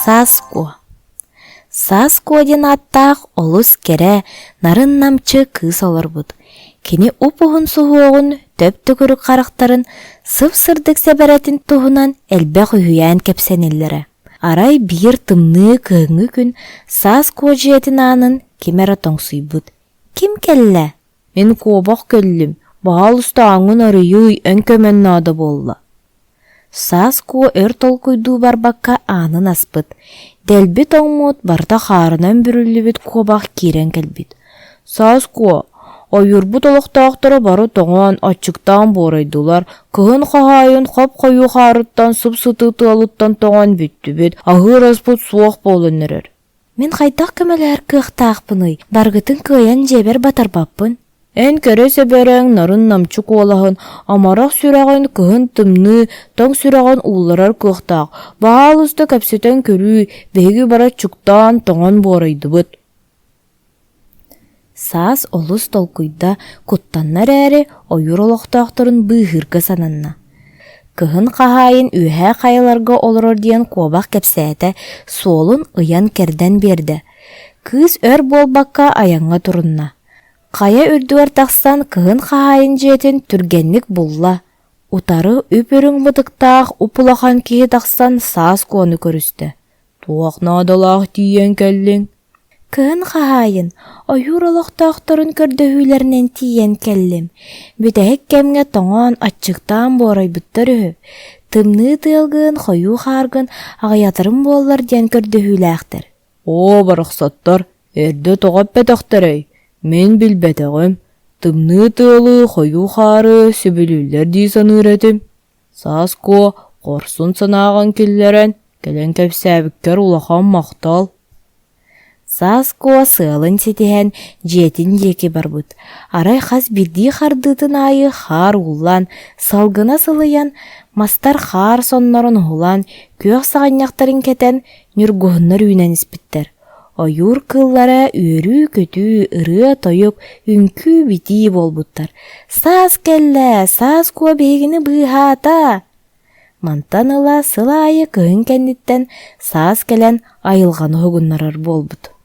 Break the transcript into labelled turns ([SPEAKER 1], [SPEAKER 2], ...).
[SPEAKER 1] Саас Куо Саас Куо диэн ааттаах олус кэрэ, нарын-намчы кыыс олорбут. Кини уп-уһун суһуоҕун, төп-төгүрүк харахтарын, сып-сырдык сэбэрэтин туһунан элбэх үһүйээн кэпсэниллэрэ. Арай биир тымныы кыһыҥҥы күн Саас Куо дьиэтин аанын ким эрэ тоҥсуйбут: «Ким кэллэ?» «Мин куобах кэллим, баһаалыста ааҥҥын арыйыый, эн көмөн наада буолла» Саас Куо өр толкуйдуу барбакка аанын аспыт, дэлби тоҥмут, барыта хаарынан бүрүллүбүт куобах киирэн кэлбит. Саас Куо, ойуурбут олохтоохторо бары тоҥон, аччыктаан буорайдылар, кыһын хаһаайын хоп-хойуу хаарыттан сып-сытыы тыалыттан тоҥон бүттүбүт, аһыыр аспыт суох буолан эрэр. Мин хайдах көмөлөһөр кыахтаахпыный, барыгытын кыайан дьиэбэр батарбаппын. Эн көрө сөбөрөҥ нарын-намчы куолаһын, амарах сүрэҕин кыһын тымныы, тоҥ сүрэҕин уулларар кыахтаах, баһаалыста кэпсэтэн көрүүй, биһиги бары аччыктаан, тоҥон буорайдыбыт. Саас олус толкуйда, куттанна эрээри, ойуур олохтоохторун быыһыырга сананна. Кыһын хаһаайын үөһээ хайаларга олорор диэн куобах кэпсээтэ, суолун ыйан-кэрдэн биэрдэ. Кыыс өр буолбакка айаҥҥа турунна. Хайа үрдүгэр тахсан кыһын хаһаайын дьиэтин түргэнник булла. Утары үп-үрүҥ мытыктаах уп-улахан киһи тахсан саас куону көрүстэ. Туох наадалаах тиийэн кэллиҥ? Кыһын хаһаайын, ойуур олохтоохторун көрдөһүүлэринэн тиийэн кэллим. Бүтэһик кэмҥэ тоҥон, аччыктаан буорайбыттар үһү. Тымныы тыалгын, хойуу хааргын аҕыйатарым буоллар диэн көрдөһүүлээхтэр. Оо, барахсаттар, эрдэ тоҕо эппэтэхтэрэй? Мин билбэтэҕим. Тымныы тыалы, хойуу хаары сөбүлүүллэр дии саныыр этим. Саас Куо хорсун санааҕын киллэрэн, кэлэн кэпсээбиккэр улахан махтал. Саас Куо сыалын ситиһэн дьиэтин диэки барбыт. Арай хас биирдии хардыытын аайы хаар ууллан, салгына сылыйан, мастар хаар соннорун уһулан, күөх саҕынньахтарын кэтэн, ньургуһуннар үүнэн испиттэр. Ойуур кыыллара үөрүү-көтүү, ырыа-тойук, үҥкүү-битии буолбуттар. «Саас кэллэ! Саас Куо биһигини быыһаата!» Мантан ыла сыл аайы кыһын кэнниттэн саас кэлэн айылҕаны уһугуннарар буолбут.